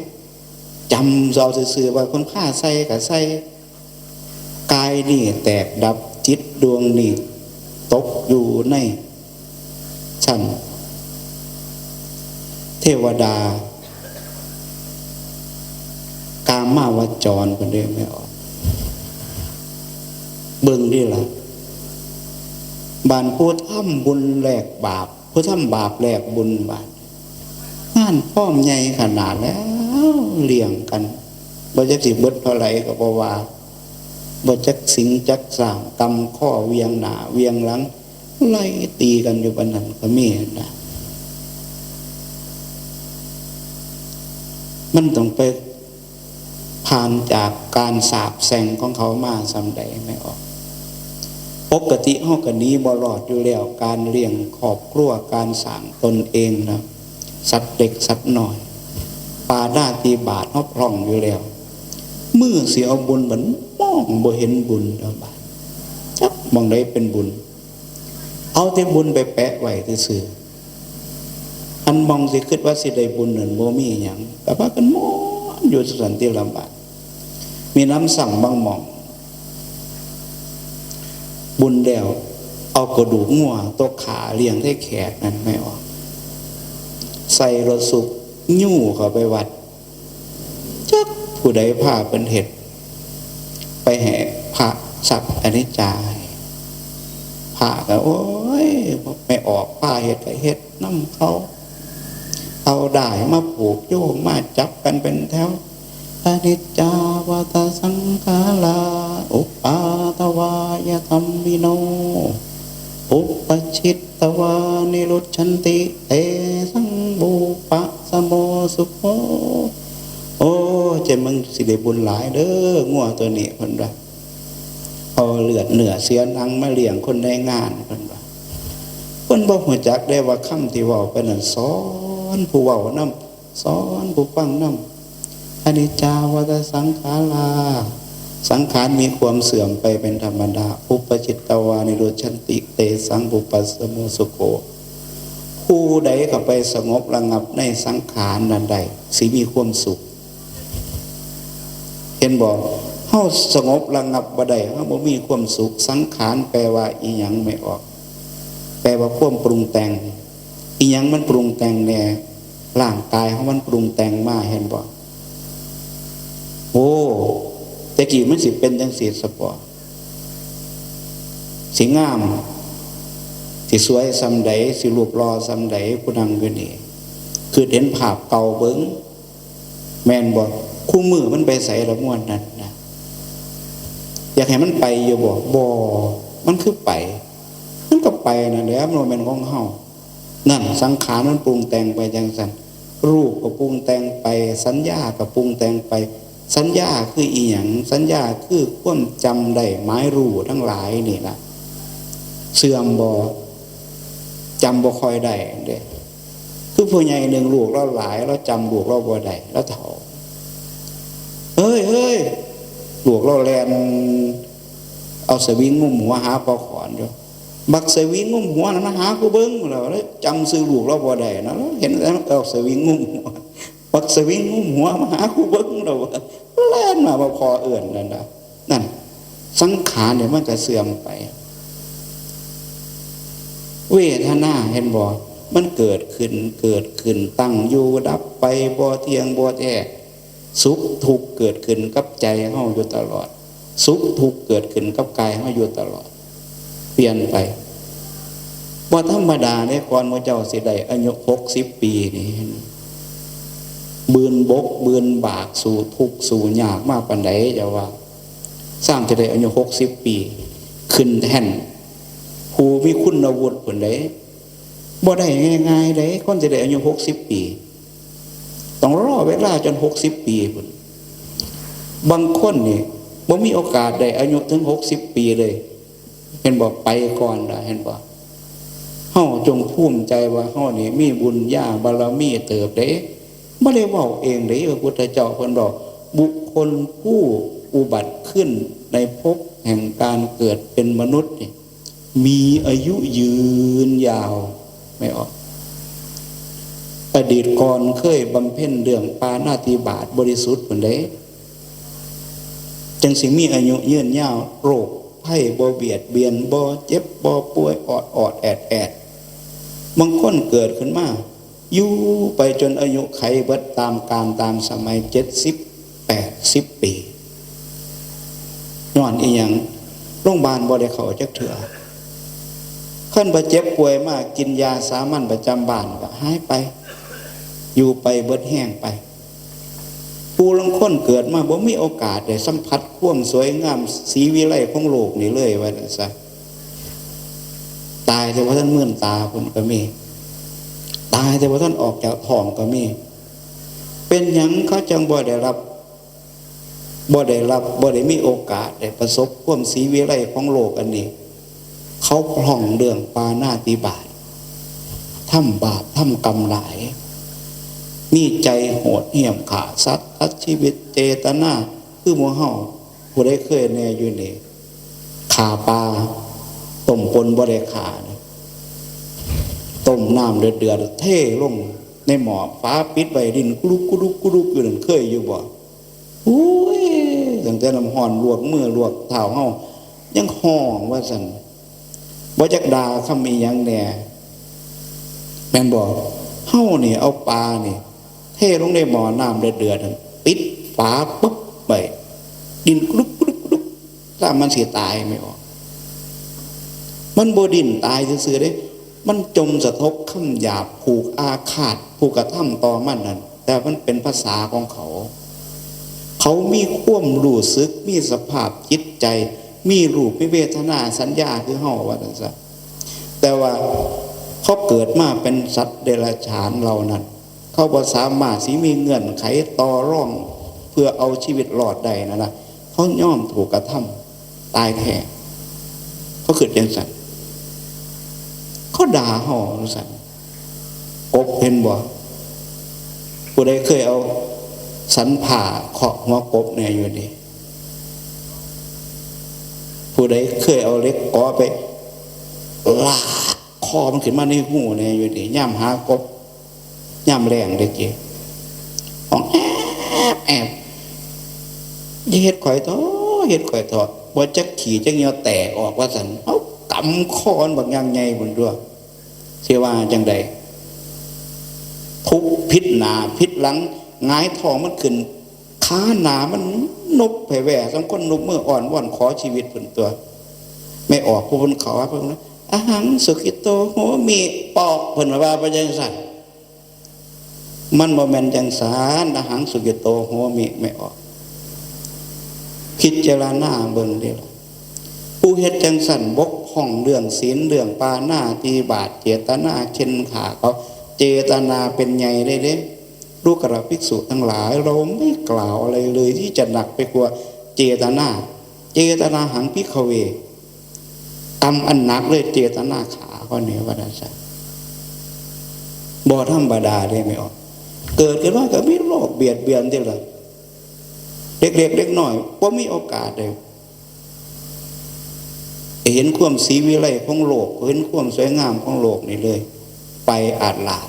จำเอาซื่อๆ ว่าเพิ่นพาใส่ก็ใส่ กายนี่แตกดับ จิตดวงนี่ตกอยู่ในชั้นเทวดา กามาวจร เพิ่นเรียกไม่ออก เบิ่งเด้อล่ะ บาดผู้ทำบุญแลกบาป ผู้ทำบาปแลกบุญ บาดงานฟอร์มใหญ่ขนาดแล้ว เลี้ยงกัน บ่จักสิเบิดเท่าใดก็บ่ว่า บ่จักสิงจักสร้าง กำข้อเวียงหน้าเวียงหลัง ไล่ตีกันอยู่ปานนั้นก็มีนะ มันต้องไปผ่านจากการสาปแช่งของเขามาส่ำใด ไม่ออก ปกติเฮาก็หนีบ่รอดอยู่แล้ว การเลี้ยงครอบครัว การสร้างตนเองนะ สัตว์เล็กสัตว์น้อย ปาณาติบาตเฮาพร่องอยู่แล้ว มื้อสิเอาบุญบัดมองบ่เห็นบุญเด้อบาด จักหม่องใดเป็นบุญ เอาแต่บุญไปแปะไว้ซื่อๆ อันหม่องสิคิดว่าสิได้บุญนั่นบ่มีหยัง ก็พากันม่วนอยู่ซั่นติล่ะบาด มีนำซ้ำบางหม่อง บุญแล้ว เอากระดูกงัวตกขาเลี้ยงไทแขกนั่นไม่ออก ใส่รถสุกยูเข้าไปวัด จักผู้ใดพาเพิ่นเฮ็ด ไปให้พระสักอนิจจาให้ พระก็ โอ้ย ไม่ออก พาเฮ็ดก็เฮ็ดนำเขา เอาด้ายมาผูกโยงมาจับกันเป็นแถว อนิจจาวาตาสังขารา อุปปาทวายธรรมมิโน อุปปชิตตวานิรุชชันติ เตสังบุปปะสโมสุโข โอ้ เจ้ามึงสิได้บุญหลายเด้อ งัวตัวนี้ เพิ่นว่า เอาเลือดเนื้อเสียหนังมาเลี้ยงคนในงาน เพิ่นว่า เพิ่นบ่ฮู้จักได้ว่าคำที่เว้าไปนั้นสอนผู้เว้านำ สอนผู้ฟังนำ อนิจจาวาตาสังขารา สังขารมีความเสื่อมไปเป็นธรรมดา อุปปชิตตวานิรุชชันติ เตสังบุปปะสโมสุโข ผู้ใดเข้าไปสงบระงับในสังขารนั้นได้ สิมีความสุข เห็นบ่ เฮาสงบระงับบ่ได้ เฮาบ่มีความสุข สังขารแปลว่าอีหยังไม่ออก แปลว่าความปรุงแต่ง อีหยังมันปรุงแต่งแน่ ร่างกายของมันปรุงแต่งมา เห็นบ่ โอ้ แต่กี้มันสิเป็นจังซี่ซะบ่ สิงาม สิสวยส่ำใด สิรูปหล่อส่ำใด ผู้นั่งอยู่นี่ คือเห็นภาพเก่าเบิ่ง แม่นบ่ คู่มื้อมันไปไสละม่วนนั่นนะ อยากให้มันไปอยู่บ่ บ่ มันคือไป มันก็ไปนั่นแหละ มันบ่แม่นของเฮา นั่น สังขารมันปรุงแต่งไปจังซั่น รูปก็ปรุงแต่งไป สัญญาก็ปรุงแต่งไป สัญญาคืออีหยัง สัญญาคือความจำได้ หมายรู้ทั้งหลายนี่ล่ะ เสื่อมบ่ จำบ่ค่อยได้เด้ คือผู้ใหญ่หนึ่ง ลูกลาวหลาย ลาวจำลูกลาวบ่ได้ ลาวเฒ่า เฮ้ย เฮ้ย ลูกลาวแล่นเอาสวิงงุ้มหัวหาปลาขอนอยู่ บักสวิงงุ้มหัวนั่นมาหากูเบิ่ง ลาวจำชื่อลูกลาวบ่ได้นะ ลาวเห็นแต่เอาสวิงงุ้มหัว บักสวิงงุ้มหัวมาหากูเบิ่ง ลาวแล่นมาบ่พอเอิ้นนั่นนะ นั่น สังขารเนี่ยมันก็เสื่อมไป เวทนาเห็นบ่ มันเกิดขึ้น เกิดขึ้น ตั้งอยู่ ดับไป บ่เที่ยง บ่แท้ สุขทุกข์เกิดขึ้นกับใจเฮาอยู่ตลอด สุขทุกข์เกิดขึ้นกับกายเฮาอยู่ตลอด เปลี่ยนไป บ่ธรรมดาเด้ ก่อนหมู่เจ้าสิได้อายุหกสิบปีนี่ บืนบก บืนบาก สู้ทุกข์ สู้ยากมาปานใด เจ้าว่า สร้างจะได้อายุหกสิบปี ขึ้นแท่น ผู้มีคุณวุฒิพุ้นเด้ บ่ได้ง่ายๆเด้ คนจะได้อายุหกสิบปี ต้องรอเวลาจนหกสิบปีพุ้น บางคนนี่บ่มีโอกาสได้อายุถึงหกสิบปีเลย เห็นบ่ ไปก่อนล่ะ เห็นบ่ เฮาจงภูมิใจว่าเฮานี่มีบุญญาบารมีเติบเด้ บ่ได้เว้าเองเด้ พระพุทธเจ้าเพิ่นบอก บุคคลผู้อุบัติขึ้นในภพแห่งการเกิดเป็นมนุษย์นี่ มีอายุยืนยาว แม่นบ่ อดีตก่อนเคยบำเพ็ญเรื่องปาณาติบาตบริสุทธิ์พุ้นเด้ จั่งสิมีอายุยืนยาว โรคภัยบ่เบียดเบียน บ่เจ็บบ่ป่วย ออดๆแอดๆ บางคนเกิดขึ้นมา อยู่ไปจนอายุไขเบิดตามกาลตามสมัย เจ็ดสิบ แปดสิบปี ย้อนอีหยัง โรงพยาบาลบ่ได้เข้าจักเทื่อ คันบ่เจ็บป่วยมากินยาสามัญประจำบ้านก็หายไป อยู่ไปเบิดแฮงไป ผู้ลางคนเกิดมาบ่มีโอกาสได้สัมผัสความสวยงามศรีวิไลของโลกนี้เลย ว่าซั่นซะ ตายแต่บ่ทันเมินตาพุ้นก็มี ตายแต่บ่ทันออกจากท้องก็มี เป็นหยังเขาจั่งบ่ได้รับ บ่ได้รับ บ่ได้มีโอกาสได้ประสบความศรีวิไลของโลกอันนี้ เขาพร่องเรื่องปาณาติบาต ทำบาปทำกรรมหลาย มีใจโหดเหี้ยมฆ่าสัตว์ ตัดชีวิต เจตนา คือหมู่เฮา ผู้ใดเคยแน่อยู่นี่ ฆ่าปลา ต้มป่นบ่ได้ฆ่านะ ต้มน้ำเดือดๆ เทลงในหม้อ ฝาปิดไว้ ดิ้นกุลุกกุลุกกุลุกอยู่นั่น เคยอยู่บ่ โอ้ย ตั้งแต่น้ำร้อนลวกมือลวกเท้าเฮา ยังฮ้องว่าซั่น บ่จักด่าคำอีหยังแน่ แม่นบ่ เฮานี่เอาปลานี่ เทลงในหม้อน้ำเดือดๆนั่น ปิดฝาปึ๊บไว้ ดิ้นกรุบกรุบกรุบ ถ้ามันสิตายแม่นบ่ มันบ่ดิ้นตายซื่อๆเด้ มันจ่มสะทกคำหยาบ ผูกอาฆาตผู้กระทำต่อมันนั่น แต่มันเป็นภาษาของเขา เขามีความรู้สึก มีสภาพจิตใจ มีรูป มีเวทนา สัญญาคือเฮา ว่าซั่นซะ แต่ว่าเขาเกิดมาเป็นสัตว์เดรัจฉานเหล่านั้น เขาบ่สามารถสิมีเงื่อนไขต่อรองเพื่อเอาชีวิตรอดได้นั่นนะ เขายอมถูกกระทำตายแท้ เขาคิดจังซั่น เขาด่าเฮาจังซั่น กบเห็นบ่ ผู้ใดเคยเอาสันผ้าเคาะหัวกบแน่อยู่นี่ ผู้ใดเคยเอาเหล็กกอไปลากคอมันขึ้นมาในฮูแน่อยู่นี่ ยามหากบ ยามแล้งเด้อเจ้ ฮ้องแอบแอบ อย่าเฮ็ดข่อยเถาะ เฮ็ดข่อยเถาะ บ่จักขี้จักเหยี่ยวแตกออกว่าซั่น เอากำคอมันบักอย่างใหญ่พุ้นตั่ว สิว่าจั่งใด ทุบผิดหน้าผิดหลัง หงายท้องมันขึ้น ขาหน้ามันนบแผ่แว่ สองคนนบมืออ้อนวอนขอชีวิตพุ้นตั่ว แม่ออกผู้เพิ่นเข้าว่าเพิ่นนะ อหังสุขิโตโหมิ ปอกเพิ่นว่าไปจังซั่น มันบ่แม่นจังซั่น อหังสุขิโตโหมิ ไม่ออก พิจารณาเบิ่งเด้อ ผู้เฮ็ดจังซั่นบกพร่องเรื่องศีล เรื่องปาณาติบาต เจตนาเข่นฆ่าเขา เจตนาเป็นใหญ่เลยเด้ ลูกกระภิกษุทั้งหลาย เราไม่กล่าวอะไรเลยที่จะหนักไปกว่าเจตนา เจตนาหังภิกขเว กรรมอันหนักเลยเจตนาฆ่าเขาเนี่ย ว่าซั่น บ่ธรรมดาเด้ ไม่ออก เกิดขึ้นมาก็มีโลภเบียดเบียนเด้ล่ะ เล็กๆ เล็กน้อย บ่มีโอกาสเลย เห็นความศรีวิไลของโลก เห็นความสวยงามของโลกนี่เลย ไปอาดลาด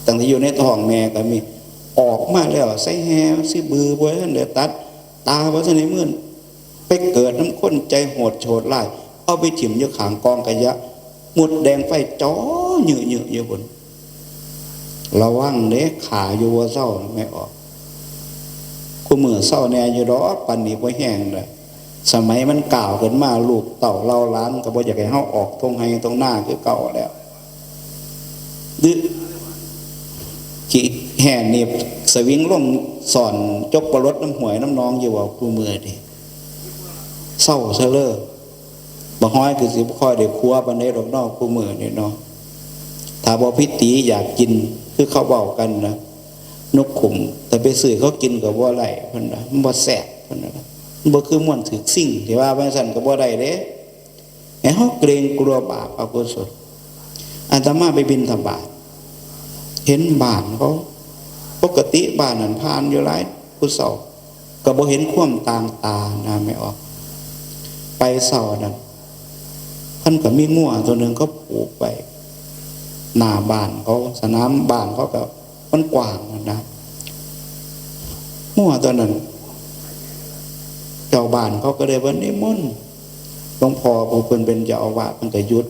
ตั้งแต่อยู่ในท้องแม่ก็มี ออกมาแล้วใส่แฮสิบือบ่ทันได้ตัด ตาบ่ทันได้มื่น ไปเกิดนำคนใจโหดโหดร้าย เอาไปถิ่มอยู่ข้างกองขยะ มดแดงไฟจ่อยื้อๆ อยู่พุ้น ระวังเด้ ฆ่าอยู่บ่เซา ไม่ออก คู่มื้อเซาแหน่อยู่ดอก ปานนี้บ่แฮงแล้ว สมัยมันก้าวขึ้นมา ลูกเต้าเหล่าหลานก็บ่อยากให้เฮาออกท่งไฮ่ท่งนาคือเก่าแล้ว หรือขี้แห่หนีบสวิงลงซ่อนจกปลาลดน้ำห้วยน้ำหนองอยู่บ่ คู่มื้อนี้ เซาซะเลย บักฮ้อยคือสิบ่ค่อยได้ครัวปานใดดอกเนาะ คู่มื้อนี้เนาะ ถ้าบ่พิตีอยากกิน คือเขาเว้ากันนะ นกขุม แต่ไปซื้อเขากินก็บ่ได้ เพิ่นว่า มันบ่แซ่บ เพิ่นว่า มันบ่คือม่วนถืกสิ่ง ที่ว่าไปซั่นก็บ่ได้เด้ ให้เฮาเกรงกลัวบาปอกุศล อาตมาไปบิณฑบาต เห็นบ้านเขา ปกติบ้านนั้นผ่านอยู่หลายผู้เฒ่า ก็บ่เห็นความต่างตานะ ไม่ออก ไปเช้านั้น เพิ่นก็มีงัวตัวหนึ่งเขาผูกไว้ หน้าบ้านเขา สนามบ้านเขาก็มันกว้างนะ งัวตัวนั้น เจ้าบ้านเขาก็เลยว่านิมนต์หลวงพ่อผู้เพิ่นเป็นเจ้าอาวาส เพิ่นก็หยุด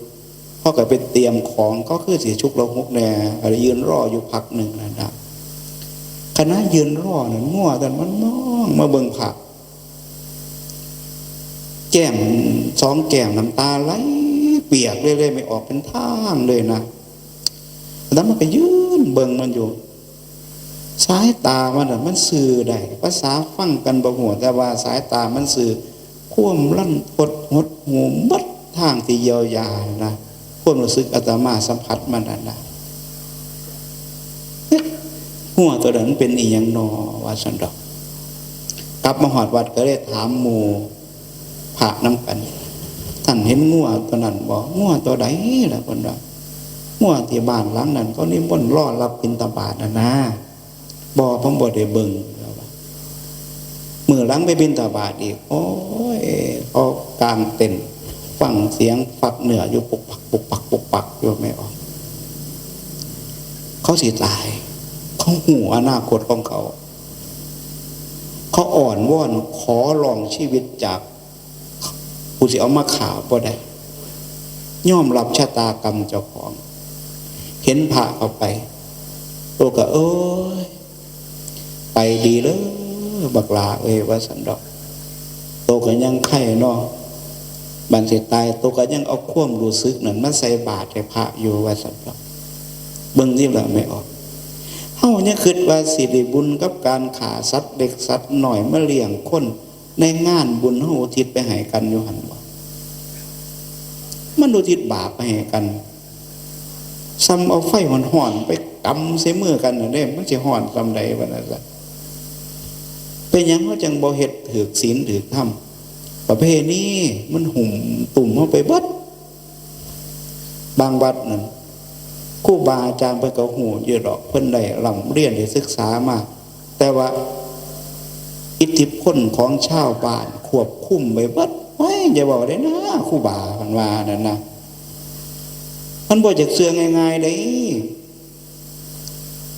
เขาก็ไปเตรียมของ เขาคือสิฉุกละหุกแหน่ ก็เลยยืนรออยู่พักหนึ่งนะนะ ขณะยืนรอนั้น งัวตัวนั้นมันมองมาเบิ่งพระ แก้มสองแก้มน้ำตาไหลเปียกเลย เลยไม่ออกเป็นทางเลยนะ แล้วมันก็ยืนเบิ่งมันอยู่ สายตามันน่ะ มันสื่อได้ ภาษาฟังกันบ่ฮู้ แต่ว่าสายตามันสื่อความรันทดหดหู่หมดทางที่เยียวยานะ ความรู้สึกอาตมาสัมผัสมันนั่นนะ งัวตัวนั้นมันเป็นอีหยังนอ ว่าซั่นดอก กลับมาฮอดวัดก็เลยถามหมู่พระนำกัน ท่านเห็นงัวตัวนั้นบ่ งัวตัวใดล่ะ เพิ่นว่า งัวที่บ้านหลังนั้นเขานิมนต์รอรับบิณฑบาตน่ะนะ บ่ ผมบ่ได้เบิ่ง มื้อหลังไปบิณฑบาตอีก โอ้ย เขากางเต็นท์ ฟังเสียงฟักเนื้ออยู่ปุกปัก ปุกปัก ปุกปักอยู่ ไม่ออก เขาสิตาย เขาฮู้อนาคตของเขา เขาอ้อนวอนขอร้องชีวิตจากผู้สิเอามาฆ่าบ่ได้ ยอมรับชะตากรรมเจ้าของ เห็นพระเข้าไป โตก็ เอ้ย ไปดีเลย บักหล้าเอ้ย ว่าซั่นดอก โตก็ยังไข้เนาะ บัดสิตาย โตก็ยังเอาความรู้สึกนั้นมาใส่บาตรให้พระอยู่ ว่าซั่นดอก เบิ่งติล่ะ ไม่ออก เฮายังคิดว่าสิได้บุญกับการฆ่าสัตว์เล็กสัตว์น้อยมาเลี้ยงคน ในงานบุญเฮาอุทิศไปให้กันอยู่หั่นบ่ มันอุทิศบาปไปให้กัน ส่ำเอาไฟฮ้อนๆ ไปกำใส่มือกันน่ะเด้ มันสิฮ้อนส่ำใด ว่าซั่นซะ เป็นหยังเฮาจังบ่เฮ็ดถืกศีลถืกธรรม ประเพณีมันหุ้มตุ้มเฮาไปเบิด บางวัดนั่น ครูบาอาจารย์เพิ่นก็ฮู้อยู่ดอก เพิ่นได้ร่ำเรียนได้ศึกษามา แต่ว่าอิทธิพลของชาวบ้านควบคุมไว้เบิด โอ้ย อย่าเว้าได้นะ ครูบา เพิ่นว่านั่นนะ มันบ่อยากเชื่อง่ายๆเด้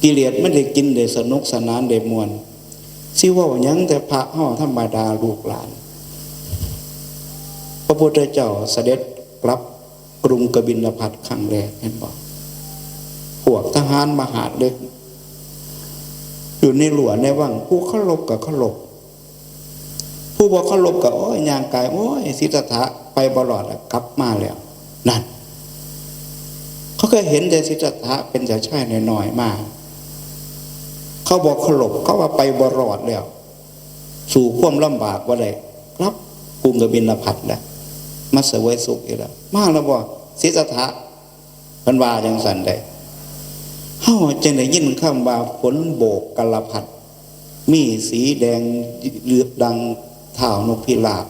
กิเลสมันได้กินได้สนุกสนานได้ม่วน สิเว้าหยังแต่พระเฮาธรรมดาลูกหลาน พระพุทธเจ้าเสด็จกลับกรุงกบิลพัสดุ์ครั้งแรก เห็นบ่ พวกทหารมหาดเล็ก อยู่ในรั้วในวัง ผู้เคารพก็เคารพ ผู้บ่เคารพก็ โอ้ย ย่างกาย โอ้ย สิทธัตถะ ไปบ่รอดแล้ว กลับมาแล้ว นั่น เขาเคยเห็นแต่สิทธัตถะเป็นเจ้าชายน้อยๆมา เขาบอกเคารพ เขาว่าไปบ่รอดแล้ว สู่ความลำบากบ่ได้ กลับกรุงกบิลพัสดุแล้ว มาเสวยสุขอีกแล้ว มาแล้วบ่ สิทธัตถะ เพิ่นว่าจังซั่นได้ เฮาจังได้ยินคำว่าฝนโบกกาลพัด มีสีแดงเหลือบดังเท้านกพิราบ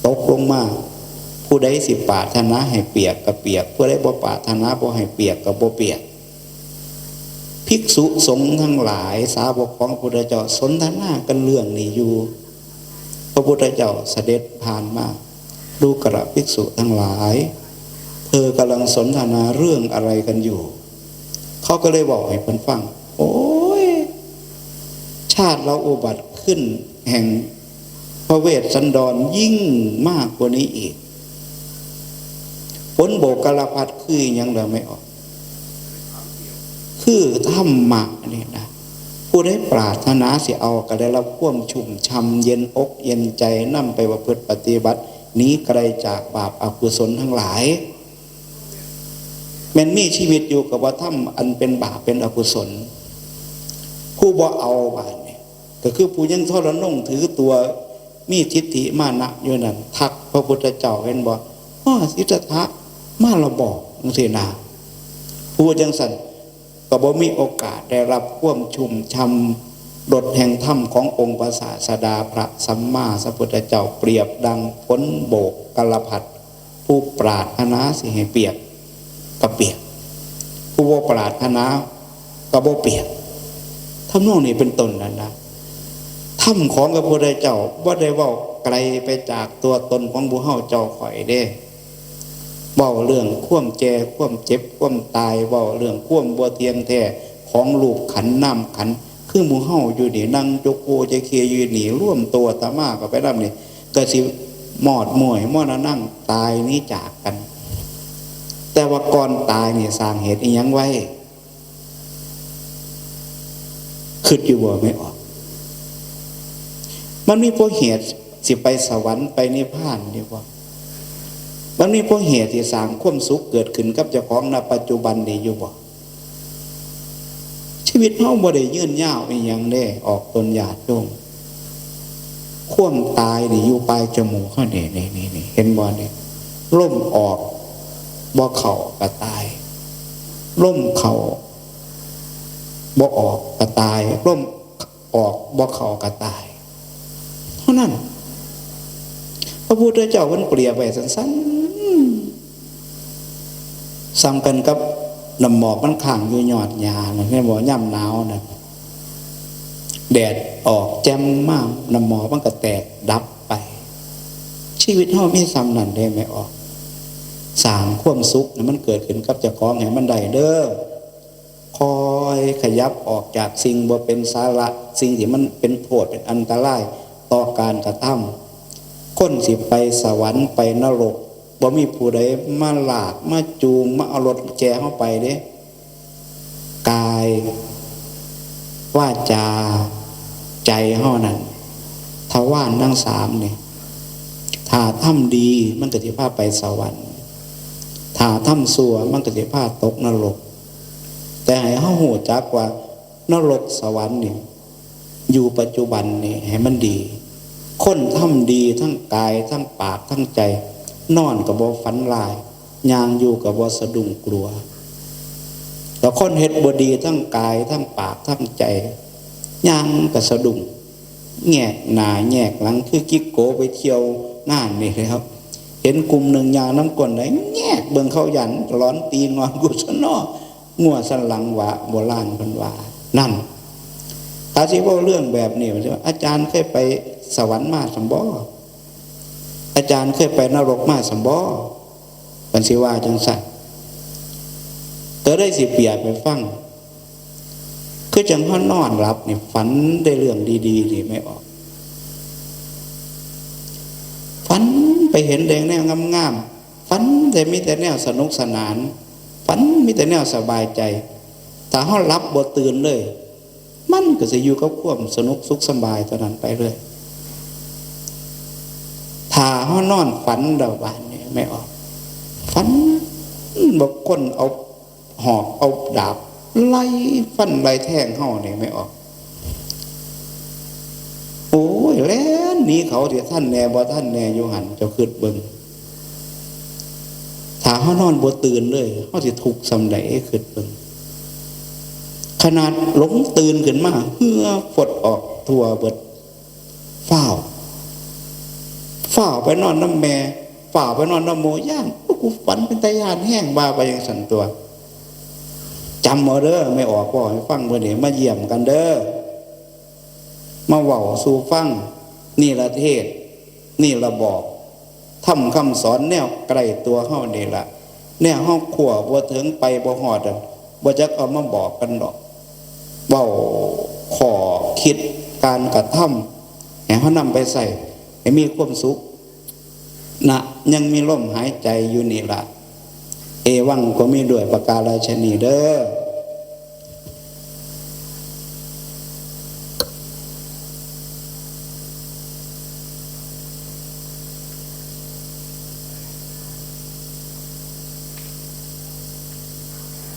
ตกลงมา ผู้ใดสิปรารถนาให้เปียกก็เปียก ผู้ใดบ่ปรารถนาบ่ให้เปียกก็บ่เปียก ภิกษุสงฆ์ทั้งหลาย สาวกของพระพุทธเจ้าสนทนากันเรื่องนี้อยู่ พระพุทธเจ้าเสด็จผ่านมา ดูกระภิกษุทั้งหลาย เธอกำลังสนทนาเรื่องอะไรกันอยู่ เขาก็เลยบอกให้เพิ่นฟัง โอ้ย ชาติเราอุบัติขึ้นแห่งพระเวสสันดรยิ่งมากกว่านี้อีก ฝนโบกกาลพัดคือหยัง เดาไม่ออก คือธรรมะนี่นะ ผู้ใดปรารถนาสิเอาก็ได้รับความชุ่มช่ำเย็นอกเย็นใจ นำไปประพฤติปฏิบัติ หนีไกลจากบาปอกุศลทั้งหลาย แม่นมีชีวิตอยู่ก็บ่ทำอันเป็นบาปเป็นอกุศล ผู้บ่เอาบาดนี่ ก็คือผู้ยังทรนงถือตัว มีทิฏฐิมานะอยู่นั่น ทักพระพุทธเจ้า เห็นบ่ อ้อ สิทธัตถะ มาแล้วบ่ จังซี่นะ ผู้จังซั่นก็บ่มีโอกาสได้รับความชุ่มช่ำรสแห่งธรรมขององค์พระศาสดาพระสัมมาสัมพุทธเจ้า เปรียบดังฝนโบกกาลพัด ผู้ปรารถนาสิให้เปียกก็เปียก ผู้บ่ปรารถนาก็บ่เปียก ทำนองนี้เป็นต้นนั่นนะ ธรรมของพระพุทธเจ้าบ่ได้เว้าไกลไปจากตัวตนของหมู่เฮาเจ้าข้อยเด้ เว้าเรื่องความแก่ ความเจ็บ ความตาย เว้าเรื่องความบ่เที่ยงแท้ของรูปขันธ์นามขันธ์ คือหมู่เฮาอยู่นี่ นั่งจกโวจะเคอยู่นี่ รวมตัวอาตมาก็ไปนำนี่ ก็สิมอดม้วยมรณัง ตายหนีจากกัน แต่ว่าก่อนตายนี่สร้างเหตุอิหยังไว้ คิดอยู่บ่ ไม่ออก มันมีพวกเหตุสิไปสวรรค์ไปนิพพานอยู่บ่ มันมีพวกเหตุที่สร้างความสุขเกิดขึ้นกับเจ้าของณปัจจุบันนี้อยู่บ่ ชีวิตเฮาบ่ได้ยืนยาวอีหยังเด้ ออกตนญาติโยม ความตายนี่อยู่ปลายจมูกเฮานี่ นี่ นี่ นี่ เห็นบ่นี่ ลมออกบ่เข้าก็ตาย ลมเข้าบ่ออกก็ตาย ลมออกบ่เข้าก็ตาย เท่านั้น พระพุทธเจ้าเพิ่นเปรียบไว้สั้นๆ ส่ำกันกับน้ำหมอกมันค้างอยู่ยอดหญ้านั่น แม่นบ่ ยามหนาวนั่น แดดออกแจ่มมา น้ำหมอกมันก็แตกดับไป ชีวิตเฮามีส่ำนั้นเด้ ไม่ออก สร้างความสุขให้มันเกิดขึ้นกับเจ้าของให้มันได้เด้อ คอยขยับออกจากสิ่งบ่เป็นสาระ สิ่งที่มันเป็นโทษเป็นอันตรายต่อการกระทำ คนสิไปสวรรค์ไปนรก บ่มีผู้ใดมาลากมาจูงมาเอารถแกเฮาไปเด้ กาย วาจา ใจเฮานั่น ทวารทั้งสามนี่ ถ้าทำดีมันก็สิพาไปสวรรค์ ถ้าทำชั่วมันก็สิพาตกนรก แต่ให้เฮารู้จักว่านรกสวรรค์นี่ อยู่ปัจจุบันนี่ให้มันดี คนทำดีทั้งกายทั้งปากทั้งใจ นอนก็บ่ฝันร้าย ย่างอยู่ก็บ่สะดุ้งกลัว แล้วคนเฮ็ดบ่ดีทั้งกายทั้งปากทั้งใจ ย่างก็สะดุ้ง แงกหน้าแงกหลังคือจิกโกไปเที่ยวงานนี่แหล้ว เห็นกลุ่มหนึ่งย่างนำก้นได้ แงกเบิ่งเขา ย้านหลอนตีนงอนกุซะน้อ งัวสันหลังหวา โบราณเพิ่นว่า นั่น ถ้าสิเว้าเรื่องแบบนี้ มันสิว่า อาจารย์เคยไปสวรรค์มาซั่นบ่ อาจารย์เคยไปนรกมาซั่นบ่ มันสิว่าจังซั่น ก็เลยสิเปรียบให้ฟัง คือจั่งเฮานอนหลับนี่ ฝันได้เรื่องดีๆ นี่ไม่ออก ฝันไปเห็นแต่แนวงามๆ ฝันแต่มีแต่แนวสนุกสนาน ฝันมีแต่แนวสบายใจ ถ้าเฮาหลับบ่ตื่นเลย มันก็สิอยู่กับความสนุกสุขสบายเท่านั้นไปเลย ถ้าเฮานอนฝันแล้วบาดนี้ไม่ออก ฝันบอกคนเอาหอกเอาดาบไล่ฟันไล่แทงเฮานี่แม่ออก โอ้ย แล่นหนีเขาสิทันแน่บ่ทันแน่อยู่หั่น เจ้าคิดเบิ่ง ถ้าเฮานอนบ่ตื่นเลย เฮาสิทุกข์ส่ำใด คิดเบิ่ง ขนาดหลงตื่นขึ้นมา เหงื่อฟดออกทั่วเบิด ฟ้าว ฟ้าวไปนอนนำแม่ ฟ้าวไปนอนนำหมู่ ย่าน โอ้ กูฝันเป็นตาย้านแฮง ว่าไปจั่งซั้นตั่ว จำเอาเด้อ แม่ออกเว้าให้ฟังมื้อนี้ มาเยี่ยมกันเด้อ มาเว้าสู่ฟัง นี่ละเทศน์ นี่ละบอก ธรรมคำสอนแนวใกล้ตัวเฮานี่ละ แนวเฮาคว้าบ่ถึง ไปบ่ฮอดอะ บ่จักเอามาบอกกันดอก เว้าข้อคิดการกระทำ ให้เฮานำไปใช้ ให้มีความสุข นะ ยังมีลมหายใจอยู่นี่ละ เอวังก็มีด้วยประการฉะนี้เด้อ